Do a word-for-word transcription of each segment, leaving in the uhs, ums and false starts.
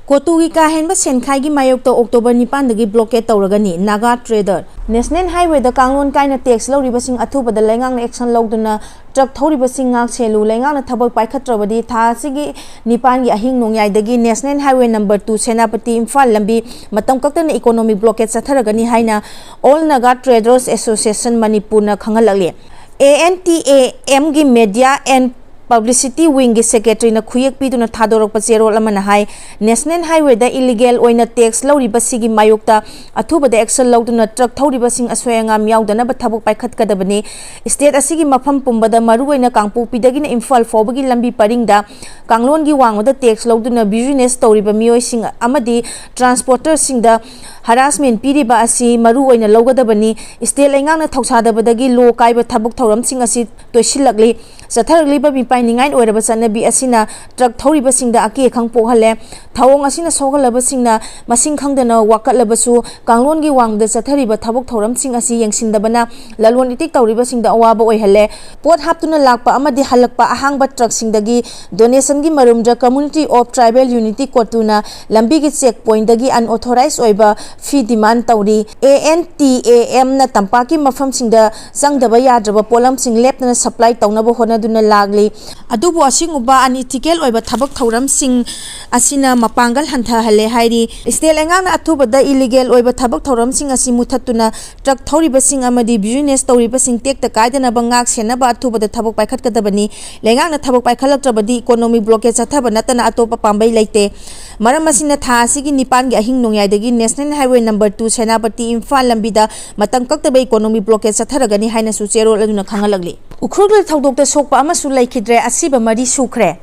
ꯀꯣꯇꯨꯒꯤ ꯀꯥ ꯍꯦꯟꯕ ꯁꯦꯟꯈꯥꯏꯒꯤ ꯃꯥꯌꯣꯛꯇ ꯑꯣꯛꯇꯣꯕꯔ ꯅꯤꯄꯥꯟꯗꯒꯤ ꯕ꯭ꯂꯣꯀꯦꯠ ꯇꯧꯔꯒꯅꯤ꯫ ꯅꯥꯒꯥ ꯇ꯭ꯔꯦꯗꯔ꯫ ꯅꯦꯁꯅꯦꯜ ꯍꯥꯏꯋꯦꯗ ꯀꯥꯡꯂꯣꯟ ꯀꯥꯏꯅ ꯇꯦꯛꯁ ꯂꯧꯔꯤꯕꯁꯤꯡ ꯑꯊꯨꯕꯗ ꯂꯩꯉꯥꯛꯅ ꯑꯦꯛꯁꯟ ꯂꯧꯗꯨꯅ ꯇ꯭ꯔꯛ ꯊꯧꯔꯤꯕꯁꯤꯡ ꯉꯥꯛ ꯁꯦꯜꯂꯨ꯫ ꯂꯩꯉꯥꯛꯅ ꯊꯕꯛ ꯄꯥꯏꯈꯠꯇ꯭ꯔꯕꯗꯤ ꯊꯥ ꯑꯁꯤꯒꯤ ꯅꯤꯄꯥꯟꯒꯤ ꯑꯍꯤꯡ ꯅꯣꯡꯌꯥꯏꯗꯒꯤ national highway number two Senapati Imphal ꯂꯝꯕꯤ ꯃꯇꯝ ꯀꯛꯇꯅ ꯏꯀꯣꯅꯣꯃꯤꯛ ꯕ꯭ꯂꯣꯀꯦꯠ ꯆꯠꯊꯔꯒꯅꯤ ꯍꯥꯏꯅ ꯑꯣꯜ ꯅꯥꯒꯥ ꯇ꯭ꯔꯦꯗꯔꯁ ꯑꯦꯁꯣꯁꯤꯌꯦꯁꯟ ꯃꯅꯤꯄꯨꯔꯅ ꯈꯪꯍꯜꯂꯛꯂꯤ꯫ ꯑꯦ ꯑꯦꯟ ꯇꯤ ꯑꯦ ꯑꯦꯝꯒꯤ ꯃꯦꯗꯤꯌꯥ ꯑꯦꯟ ꯄꯕ꯭ꯂꯤꯁꯤꯇꯤ ꯋꯤꯡꯒꯤ ꯁꯦꯀ꯭ꯔꯦꯇꯔꯤꯅ ꯈꯨꯌꯦꯛ ꯄꯤꯗꯨꯅ ꯊꯥꯗꯣꯔꯛꯄ ꯆꯦꯔꯣꯜ ꯑꯃꯅ ꯍꯥꯏ, ꯅꯦꯁꯅꯦꯜ ꯍꯥꯏꯋꯦꯗ ꯏꯂꯤꯒꯦꯜ ꯑꯣꯏꯅ ꯇꯦꯛꯁ ꯂꯧꯔꯤꯕꯁꯤꯒꯤ ꯃꯥꯌꯣꯛꯇ ꯑꯊꯨꯕꯗ ꯑꯦꯛꯁꯟ ꯂꯧꯗꯨꯅ ꯇ꯭ꯔꯛ ꯊꯧꯔꯤꯕꯁꯤꯡ ꯑꯁꯣꯏ ꯑꯉꯥꯝ ꯌꯥꯎꯗꯅꯕ ꯊꯕꯛ ꯄꯥꯏꯈꯠꯀꯗꯕꯅꯤ꯫ ꯁ꯭ꯇꯦꯠ ꯑꯁꯤꯒꯤ ꯃꯐꯝ ꯄꯨꯝꯕꯗ, ꯃꯔꯨꯑꯣꯏꯅ ꯀꯥꯡꯄꯣꯛꯄꯤꯗꯒꯤꯅ ꯏꯝꯐꯥꯜ ꯐꯥꯎꯕꯒꯤ ꯂꯝꯕꯤ ꯄꯔꯤꯡꯗ ꯀꯥꯡꯂꯣꯟꯒꯤ ꯋꯥꯡꯃꯗ ꯇꯦꯛꯁ ꯂꯧꯗꯨꯅ ꯕꯤꯖꯤꯅꯦꯁ ꯇꯧꯔꯤꯕ ꯃꯤꯑꯣꯏꯁꯤꯡ ꯑꯃꯗꯤ ꯇ꯭ꯔꯥꯟꯁꯄꯣꯔꯇꯔꯁꯤꯡꯗ ꯍꯔꯥꯁꯃꯦꯟ ꯄꯤꯔꯤꯕ ꯑꯁꯤ ꯃꯔꯨ ꯑꯣꯏꯅ ꯂꯧꯒꯗꯕꯅꯤ꯫ ꯁ꯭ꯇꯦꯠ ꯂꯩꯉꯥꯛꯅ ꯊꯧꯁꯥꯗꯕꯗꯒꯤ ꯂꯣ ꯀꯥꯏꯕ ꯊꯕꯛ ꯊꯧꯔꯝꯁꯤꯡ ꯑꯁꯤ ꯇꯣꯏꯁꯤꯜꯂꯛꯂꯤ꯫ ꯆꯠꯊꯔꯛꯂꯤꯕ ꯃꯤꯄꯥꯏꯅꯤꯡꯉꯥꯏ ꯑꯣꯏꯔꯕ ꯆꯠꯅꯕꯤ ꯑꯁꯤꯅ ꯇ꯭ꯔꯛ ꯊꯧꯔꯤꯕꯁꯤꯡꯗ ꯑꯀꯤ ꯑꯈꯪ ꯄꯣꯛꯍꯜꯂꯦ꯫ ꯊꯧꯑꯣꯡ ꯑꯁꯤꯅ ꯁꯣꯛꯍꯜꯂꯕꯁꯤꯡꯅ ꯃꯁꯤꯡ ꯈꯪꯗꯅ ꯋꯥꯀꯠꯂꯕꯁꯨ, ꯀꯥꯡꯂꯣꯟꯒꯤ ꯋꯥꯡꯃꯗ ꯆꯠꯊꯔꯤꯕ ꯊꯕꯛ ꯊꯧꯔꯝꯁꯤꯡ ꯑꯁꯤ ꯌꯦꯡꯁꯤꯟꯗꯕꯅ ꯂꯂꯣꯟ ꯏꯇꯤꯛ ꯇꯧꯔꯤꯕꯁꯤꯡꯗ ꯑꯋꯥꯕ ꯑꯣꯏꯍꯜꯂꯦ꯫ ꯄꯣꯠ ꯍꯥꯞꯇꯨꯅ ꯂꯥꯛꯄ ꯑꯃꯗꯤ ꯍꯜꯂꯛꯄ ꯑꯍꯥꯡꯕ ꯇ꯭ꯔꯛꯁꯤꯡꯗꯒꯤ ꯗꯣꯅꯦꯁꯟꯒꯤ ꯃꯔꯨꯝꯗ ꯀꯝꯃ꯭ꯌꯨꯅꯤꯇꯤ ꯑꯣꯐ ꯇ꯭ꯔꯥꯏꯕꯦꯜ ꯌꯨꯅꯤꯇꯤ ꯀꯣꯇꯨꯅ ꯂꯝꯕꯤꯒꯤ ꯆꯦꯛ ꯄꯣꯏꯟꯗꯒꯤ ꯑꯟꯑꯣꯊꯣꯔꯥꯏꯖ ꯑꯣꯏꯕ ꯐꯤ ꯗꯤꯃꯥꯟ ꯇꯧꯔꯤ꯫ ꯑꯦ ꯑꯦꯟ ꯇꯤ ꯑꯦ ꯑꯦꯝꯅ ꯇꯝꯄꯥꯛꯀꯤ ꯃꯐꯝꯁꯤꯡꯗ ꯆꯪꯗꯕ ꯌꯥꯗ꯭ꯔꯕ ꯄꯣꯠꯂꯝꯁꯤꯡ ꯂꯦꯞꯇꯅ ꯁꯄ꯭ꯂꯥꯏ ꯇꯧꯅꯕ ꯍꯣꯠꯅꯗꯨꯅ ꯂꯥꯛꯂꯤ꯫ ꯑꯗꯨꯕꯨ ꯑꯁꯤꯒꯨꯝꯕ ꯑꯟꯏꯊꯤꯀꯦꯜ ꯑꯣꯏꯕ ꯊꯕꯛ ꯊꯧꯔꯝꯁꯤꯡ ꯑꯁꯤꯅ ꯃꯄꯥꯡꯒꯜ ꯍꯟꯊꯍꯜꯂꯦ ꯍꯥꯏꯔꯤ꯫ ꯁ꯭ꯇꯦꯠ ꯂꯩꯉꯥꯛꯅ ꯑꯊꯨꯕꯗ ꯏꯂꯤꯒꯦꯜ ꯑꯣꯏꯕ ꯊꯕꯛ ꯊꯧꯔꯝꯁꯤꯡ ꯑꯁꯤ ꯃꯨꯊꯠꯇꯨꯅ ꯇ꯭ꯔꯛ ꯊꯧꯔꯤꯕꯁꯤꯡ ꯑꯃꯗꯤ ꯕꯤꯖꯤꯅꯦꯁ ꯇꯧꯔꯤꯕꯁꯤꯡ ꯇꯦꯛꯇ ꯀꯥꯏꯗꯅꯕ ꯉꯥꯛ ꯁꯦꯟꯅꯕ ꯑꯊꯨꯕꯗ ꯊꯕꯛ ꯄꯥꯏꯈꯠꯀꯗꯕꯅꯤ꯫ ꯂꯩꯉꯥꯛꯅ ꯊꯕꯛ ꯄꯥꯏꯈꯠꯂꯛꯇ꯭ꯔꯕꯗꯤ ꯏꯀꯣꯅꯣꯃꯤꯛ ꯕ꯭ꯂꯣꯀꯦꯠ ꯆꯠꯊꯕ ꯅꯠꯇꯅ ꯑꯇꯣꯞꯄ ꯄꯥꯝꯕꯩ ꯂꯩꯇꯦ꯫ ꯃꯔꯝ ꯑꯁꯤꯅ ꯊꯥ ꯑꯁꯤꯒꯤ ꯅꯤꯄꯥꯟꯒꯤ ꯑꯍꯤꯡ ꯅꯣꯡꯌꯥꯏꯗꯒꯤ national highway number two Senapati Imphal ꯂꯝꯕꯤꯗ ꯃꯇꯝ ꯀꯛꯇꯕ ꯏꯀꯣꯅꯣꯃꯤꯛ ꯕ꯭ꯂꯣꯀꯦꯠ ꯆꯠꯊꯔꯒꯅꯤ ꯍꯥꯏꯅꯁꯨ ꯆꯦꯔꯣꯜ ꯑꯗꯨꯅ ꯈꯪꯍꯜꯂꯛꯂꯤ꯫ ꯎꯈ꯭ꯔꯨꯜꯒꯤ ꯊꯧꯗꯣꯛꯇ ꯁꯣꯛꯄ ꯑꯃꯁꯨ ꯂꯩꯈꯤꯗ꯭ꯔꯦ, ꯑꯁꯤꯕ ꯃꯔꯤ ꯁꯨꯈ꯭ꯔꯦ꯫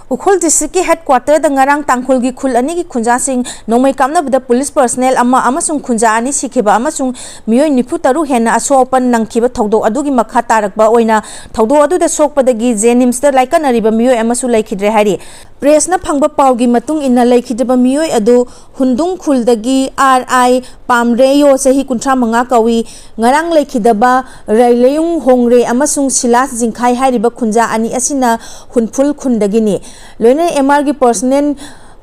ꯎꯈ꯭ꯔꯨꯜ ꯗꯤꯁꯇ꯭ꯔꯤꯛꯀꯤ ꯍꯦꯗꯀ꯭ꯋꯥꯇꯔꯗ ꯉꯔꯥꯡ ꯇꯥꯡꯈꯨꯜꯒꯤ ꯈꯨꯜ ꯑꯅꯤꯒꯤ ꯈꯨꯟꯖꯥꯁꯤꯡ ꯅꯣꯡꯃꯩ ꯀꯥꯞꯅꯕꯗ ꯄꯨꯂꯤꯁ ꯄꯔꯁꯅꯦꯜ ꯑꯃ ꯑꯃꯁꯨꯡ ꯈꯨꯟꯖꯥ ꯑꯅꯤ ꯁꯤꯈꯤꯕ ꯑꯃꯁꯨꯡ ꯃꯤꯑꯣꯏ ꯅꯤꯐꯨ ꯇꯔꯨꯛ ꯍꯦꯟꯅ ꯑꯁꯣꯛ ꯑꯄꯟ ꯅꯪꯈꯤꯕ ꯊꯧꯗꯣꯛ ꯑꯗꯨꯒꯤ ꯃꯈꯥ ꯇꯥꯔꯛꯄ ꯑꯣꯏꯅ ꯊꯧꯗꯣꯛ ꯑꯗꯨꯗ ꯁꯣꯛꯄꯗꯒꯤ ꯖꯦꯅꯤꯝꯁꯇ ꯂꯥꯏꯀꯠꯅꯔꯤꯕ ꯃꯤꯑꯣꯏ ꯑꯃꯁꯨ ꯂꯩꯈꯤꯗ꯭ꯔꯦ ꯍꯥꯏꯔꯤ꯫ ꯄ꯭ꯔꯦꯁꯅ ꯐꯪꯕ ꯄꯥꯎꯒꯤ ꯃꯇꯨꯡ ꯏꯟꯅ, ꯂꯩꯈꯤꯗ꯭ꯔꯕ ꯃꯤꯑꯣꯏ ꯑꯗꯨ ꯍꯨꯟꯗꯨꯡ ꯈꯨꯜꯗꯒꯤ ꯑꯥꯔ ꯑꯥꯏ ꯄꯥꯝꯔꯦꯌꯣ, ꯆꯍꯤ ꯀꯨꯟꯊ꯭ꯔꯥ ꯃꯉꯥ ꯀꯧꯏ, ꯉꯔꯥꯡ ꯂꯩꯈꯤꯗꯕ ꯔꯥꯏꯂꯦꯌꯨꯡ ꯍꯣꯡꯔꯦ ꯑꯃꯁꯨꯡ ꯁꯤꯂꯥꯁ ꯖꯤꯡꯈꯥꯏ ꯍꯥꯏꯔꯤꯕ ꯈꯨꯟꯖꯥ ꯑꯅꯤ ꯑꯁꯤꯅ ꯍꯨꯟꯐꯨꯜ ꯈꯨꯟꯗꯒꯤꯅꯤ꯫ ꯂꯣꯏꯅꯅ ꯑꯦꯝ ꯑꯥꯔꯒꯤ ꯄꯔꯁꯅꯦꯜ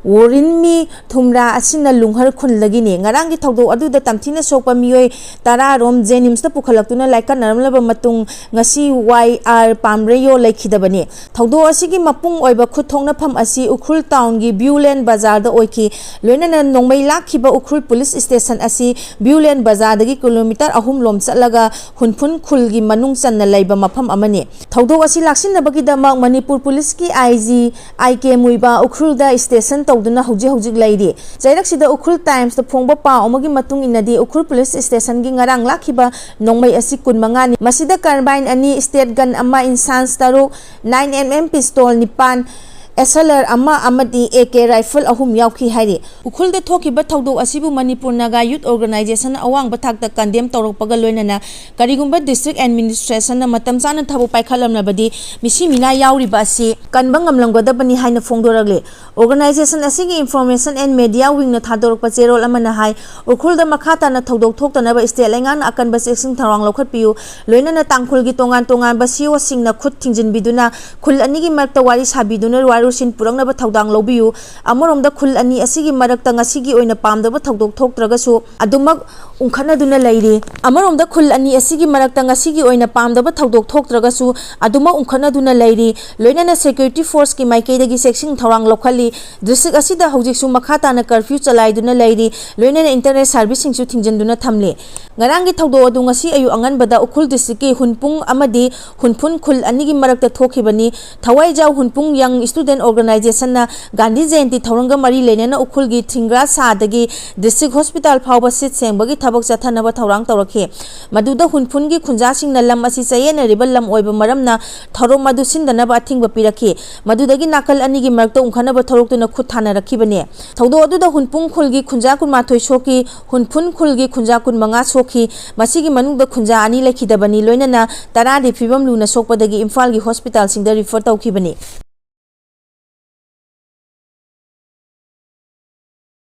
ꯋꯣꯔꯤꯟꯃꯤ ꯊꯨꯝꯔꯥ ꯑꯁꯤꯅ ꯂꯨꯡꯍꯔ ꯈꯨꯜꯗꯒꯤꯅꯤ꯫ ꯉꯔꯥꯡꯒꯤ ꯊꯧꯗꯣꯛ ꯑꯗꯨꯗ ꯇꯝꯊꯤꯅ ꯁꯣꯛꯄ ꯃꯤꯑꯣꯏ ꯇꯔꯥ ꯔꯣꯝ ꯖꯦꯅꯤꯝꯁꯇ ꯄꯨꯈꯠꯂꯛꯇꯨꯅ ꯂꯥꯏꯀꯠꯅꯔꯝꯂꯕ ꯃꯇꯨꯡ, ꯉꯁꯤ ꯋꯥꯏ ꯑꯥꯔ ꯄꯥꯝꯔꯦꯌꯣ ꯂꯩꯈꯤꯗꯕꯅꯤ꯫ ꯊꯧꯗꯣꯛ ꯑꯁꯤꯒꯤ ꯃꯄꯨꯡ ꯑꯣꯏꯕ ꯈꯨꯠ ꯊꯣꯛꯅꯐꯝ ꯑꯁꯤ ꯎꯈ꯭ꯔꯨꯜ ꯇꯥꯎꯟꯒꯤ ꯕ꯭ꯌꯨꯂꯦꯟ ꯕꯖꯥꯔꯗ ꯑꯣꯏꯈꯤ꯫ ꯂꯣꯏꯅꯅ ꯅꯣꯡꯃꯩ ꯂꯥꯛꯈꯤꯕ ꯎꯈ꯭ꯔꯨꯜ ꯄꯨꯂꯤꯁ ꯁ꯭ꯇꯦꯁꯟ ꯑꯁꯤ ꯕ꯭ꯌꯨꯂꯦꯟ ꯕꯖꯥꯔꯗꯒꯤ ꯀꯤꯂꯣꯃꯤꯇꯔ ꯑꯍꯨꯝ ꯂꯣꯝ ꯆꯠꯂꯒ ꯍꯨꯟꯐꯨꯟ ꯈꯨꯜꯒꯤ ꯃꯅꯨꯡ ꯆꯟꯅ ꯂꯩꯕ ꯃꯐꯝ ꯑꯃꯅꯤ꯫ ꯊꯧꯗꯣꯛ ꯑꯁꯤ ꯂꯥꯛꯁꯤꯟꯅꯕꯒꯤꯗꯃꯛ ꯃꯅꯤꯄꯨꯔ ꯄꯨꯂꯤꯁꯀꯤ ꯑꯥꯏ ꯖꯤ ꯑꯥꯏ ꯀꯦ ꯃꯨꯏꯕꯥ ꯎꯈ꯭ꯔꯨꯜꯗ ꯁ꯭ꯇꯦꯁꯟ ꯇꯧꯗꯨꯅ ꯍꯧꯖꯤꯛ ꯍꯧꯖꯤꯛ ꯂꯩꯔꯤ꯫ ꯆꯩꯔꯛꯁꯤꯗ ꯎꯈ꯭ꯔꯨꯜ ꯇꯥꯏꯝꯁꯇ ꯐꯣꯡꯕ ꯄꯥꯎ ꯑꯃꯒꯤ ꯃꯇꯨꯡ ꯏꯟꯅꯗꯤ, ꯎꯈ꯭ꯔꯨꯜ ꯄꯨꯂꯤꯁ ꯁ꯭ꯇꯦꯁꯟꯒꯤ ꯉꯔꯥꯡ ꯂꯥꯛꯈꯤꯕ ꯅꯣꯡꯃꯩ ꯑꯁꯤ ꯀꯨꯟ ꯃꯉꯥꯅꯤ꯫ ꯃꯁꯤꯗ ꯀꯥꯔꯕꯥꯏꯟ ꯑꯅꯤ, ꯁ꯭ꯇꯦꯠ ꯒꯟ ꯑꯃ, ꯏꯟꯁꯥꯟꯁ ꯇꯔꯨꯛ, ꯅꯥꯏꯟ ꯑꯦꯝ ꯑꯦꯝ ꯄꯤꯁꯇꯣꯜ ꯅꯤꯄꯥꯟ, ꯑꯦꯁ ꯑꯦꯜ ꯑꯥꯔ ꯑꯃ ꯑꯃꯗꯤ ꯑꯦ ꯀꯦ ꯔꯥꯏꯐꯜ ꯑꯍꯨꯝ ꯌꯥꯎꯈꯤ ꯍꯥꯏꯔꯤ꯫ ꯎꯈ꯭ꯔꯨꯜꯗ ꯊꯣꯛꯈꯤꯕ ꯊꯧꯗꯣꯛ ꯑꯁꯤꯕꯨ ꯃꯅꯤꯄꯨꯔ ꯅꯥꯒꯥ ꯌꯨꯠ ꯑꯣꯔꯒꯅꯥꯏꯖꯦꯁꯟ ꯑꯋꯥꯡꯕ ꯊꯥꯛꯇ ꯀꯟꯗꯦꯝ ꯇꯧꯔꯛꯄꯒ ꯂꯣꯏꯅꯅ, ꯀꯔꯤꯒꯨꯝꯕ ꯗꯤꯁꯇ꯭ꯔꯤꯛ ꯑꯦꯗꯃꯤꯅꯤꯁꯇ꯭ꯔꯦꯁꯟꯅ ꯃꯇꯝ ꯆꯥꯅ ꯊꯕꯛ ꯄꯥꯏꯈꯠꯂꯝꯂꯕꯗꯤ, ꯃꯤꯁꯤ ꯃꯤꯅꯥ ꯌꯥꯎꯔꯤꯕ ꯑꯁꯤ ꯀꯟꯕ ꯉꯝꯂꯝꯒꯗꯕꯅꯤ ꯍꯥꯏꯅ ꯐꯣꯡꯗꯣꯔꯛꯂꯤ꯫ ꯑꯣꯔꯒꯅꯥꯏꯖꯦꯁꯟ ꯑꯁꯤꯒꯤ ꯏꯟꯐꯣꯔꯃꯦꯁꯟ ꯑꯦꯟ ꯃꯦꯗꯤꯌꯥ ꯋꯤꯡꯅ ꯊꯥꯗꯣꯔꯛꯄ ꯆꯦꯔꯣꯜ ꯑꯃꯅ ꯍꯥꯏ, ꯎꯈ꯭ꯔꯨꯜꯗ ꯃꯈꯥ ꯇꯥꯅ ꯊꯧꯗꯣꯛ ꯊꯣꯛꯇꯅꯕ ꯁ꯭ꯇꯦꯠ ꯂꯩꯉꯥꯛꯅ ꯑꯀꯟꯕ ꯆꯦꯛꯁꯤꯟ ꯊꯧꯔꯥꯡ ꯂꯧꯈꯠꯄꯤꯌꯨ, ꯂꯣꯏꯅꯅ ꯇꯥꯡꯈꯨꯜꯒꯤ ꯇꯣꯉꯥꯟ ꯇꯣꯉꯥꯟꯕ ꯁꯤ ꯏ ꯑꯣꯁꯤꯡꯅ ꯈꯨꯠ ꯊꯤꯡꯖꯤꯟꯕꯤꯗꯨꯅ ꯈꯨꯜ ꯑꯅꯤꯒꯤ ꯃꯔꯛꯇ ꯋꯥꯔꯤ ꯁꯥꯕꯤꯗꯨꯅ ꯋꯥꯔꯣꯏꯁꯤꯟ ꯄꯨꯔꯛꯅꯕ ꯊꯧꯗꯥꯡ ꯂꯧꯕꯤꯌꯨ꯫ ꯑꯃꯔꯣꯝꯗ ꯈꯨꯜ ꯑꯅꯤ ꯑꯁꯤꯒꯤ ꯃꯔꯛꯇ ꯉꯁꯤꯒꯤ ꯑꯣꯏꯅ ꯄꯥꯝꯗꯕ ꯊꯧꯗꯣꯛ ꯊꯣꯛꯇ꯭ꯔꯒꯁꯨ ꯑꯗꯨꯃꯛ ꯎꯪꯈꯠꯅꯗꯨꯅ ꯂꯩꯔꯤ꯫ ꯑꯃꯔꯣꯝꯗ ꯈꯨꯜ ꯑꯅꯤ ꯑꯁꯤꯒꯤ ꯃꯔꯛꯇ ꯉꯁꯤꯒꯤ ꯑꯣꯏꯅ ꯄꯥꯝꯗꯕ ꯊꯧꯗꯣꯛ ꯊꯣꯛꯇ꯭ꯔꯒꯁꯨ ꯑꯗꯨꯃꯛ ꯎꯪꯈꯠꯅꯗꯨꯅ ꯂꯩꯔꯤ꯫ ꯂꯣꯏꯅꯅ ꯁꯦꯀ꯭ꯌꯨꯔꯤꯇꯤ ꯐꯣꯔꯁꯀꯤ ꯃꯥꯏꯀꯩꯗꯒꯤ ꯆꯦꯛꯁꯤꯟ ꯊꯧꯔꯥꯡ ꯂꯧꯈꯠꯂꯤ꯫ ꯗꯤꯁꯇ꯭ꯔꯤꯛ ꯑꯁꯤꯗ ꯍꯧꯖꯤꯛꯁꯨ ꯃꯈꯥ ꯇꯥꯅ ꯀꯔꯐ꯭ꯌꯨ ꯆꯂꯥꯏꯗꯨꯅ ꯂꯩꯔꯤ꯫ ꯂꯣꯏꯅꯅ ꯏꯟꯇꯔꯅꯦꯠ ꯁꯥꯔꯚꯤꯁꯁꯤꯡꯁꯨ ꯊꯤꯡꯖꯤꯟꯗꯨꯅ ꯊꯝꯂꯤ꯫ ꯉꯔꯥꯡꯒꯤ ꯊꯧꯗꯣꯛ ꯑꯗꯨ ꯉꯁꯤ ꯑꯌꯨꯛ ꯑꯉꯟꯕꯗ ꯎꯈ꯭ꯔꯨꯜ ꯗꯤꯁꯇ꯭ꯔꯤꯛꯀꯤ ꯍꯨꯟꯄꯨꯡ ꯑꯃꯗꯤ ꯍꯨꯟꯐꯨꯟ ꯈꯨꯜ ꯑꯅꯤꯒꯤ ꯃꯔꯛꯇ ꯊꯣꯛꯈꯤꯕꯅꯤ꯫ ꯊꯋꯥꯏꯖꯥꯎ ꯍꯨꯟꯄꯨꯡ ꯌꯪ ꯁ꯭ꯇꯨꯗꯦꯟꯠ ꯑꯣꯔꯒꯅꯥꯏꯖꯦꯁꯟꯅ ꯒꯥꯟꯙꯤ ꯖꯌꯟꯇꯤ ꯊꯧꯔꯝꯒ ꯃꯔꯤ ꯂꯩꯅꯅ ꯎꯈ꯭ꯔꯨꯜꯒꯤ ꯊꯤꯡꯒ꯭ꯔꯥꯁꯥꯗꯒꯤ ꯗꯤꯁꯇ꯭ꯔꯤꯛ ꯍꯣꯁꯄꯤꯇꯥꯜ ꯐꯥꯎꯕ ꯁꯤꯠ ꯁꯦꯡꯕꯒꯤ ꯊꯕꯛ ꯆꯠꯊꯅꯕ ꯊꯧꯔꯥꯡ ꯇꯧꯔꯛꯈꯤ꯫ ꯃꯗꯨꯗ ꯍꯨꯟꯐꯨꯟꯒꯤ ꯈꯨꯟꯖꯥꯁꯤꯡꯅ ꯂꯝ ꯑꯁꯤ ꯆꯌꯦꯠꯅꯔꯤꯕ ꯂꯝ ꯑꯣꯏꯕ ꯃꯔꯝꯅ ꯊꯧꯔꯝ ꯑꯗꯨ ꯁꯤꯟꯗꯅꯕ ꯑꯊꯤꯡꯕ ꯄꯤꯔꯛꯈꯤ꯫ ꯃꯗꯨꯗꯒꯤ ꯅꯥꯀꯜ ꯑꯅꯤꯒꯤ ꯃꯔꯛꯇ ꯎꯪꯈꯠꯅꯕ ꯊꯧꯔꯣꯛꯇꯨꯅ ꯈꯨꯠ ꯊꯥꯅꯔꯛꯈꯤꯕꯅꯤ꯫ ꯊꯧꯗꯣꯛ ꯑꯗꯨꯗ ꯍꯨꯟꯄꯨꯡ ꯈꯨꯜꯒꯤ ꯈꯨꯟꯖꯥ ꯀꯨꯟꯃꯥꯊꯣꯏ ꯁꯣꯛꯈꯤ, ꯍꯨꯟꯐꯨꯟ ꯈꯨꯜꯒꯤ ꯈꯨꯟꯖꯥ ꯀꯨꯟꯃꯉꯥ ꯁꯣꯛꯈꯤ꯫ ꯃꯁꯤꯒꯤ ꯃꯅꯨꯡꯗ ꯈꯨꯟꯖꯥ ꯑꯅꯤ ꯂꯩꯈꯤꯗꯕꯅꯤ, ꯂꯣꯏꯅꯅ ꯇꯔꯥꯗꯤ ꯐꯤꯕꯝ ꯂꯨꯅ ꯁꯣꯛꯄꯗꯒꯤ ꯏꯝꯐꯥꯜꯒꯤ ꯍꯣꯁꯄꯤꯇꯥꯜꯁꯤꯡꯗ ꯔꯤꯐꯔ ꯇꯧꯈꯤꯕꯅꯤ꯫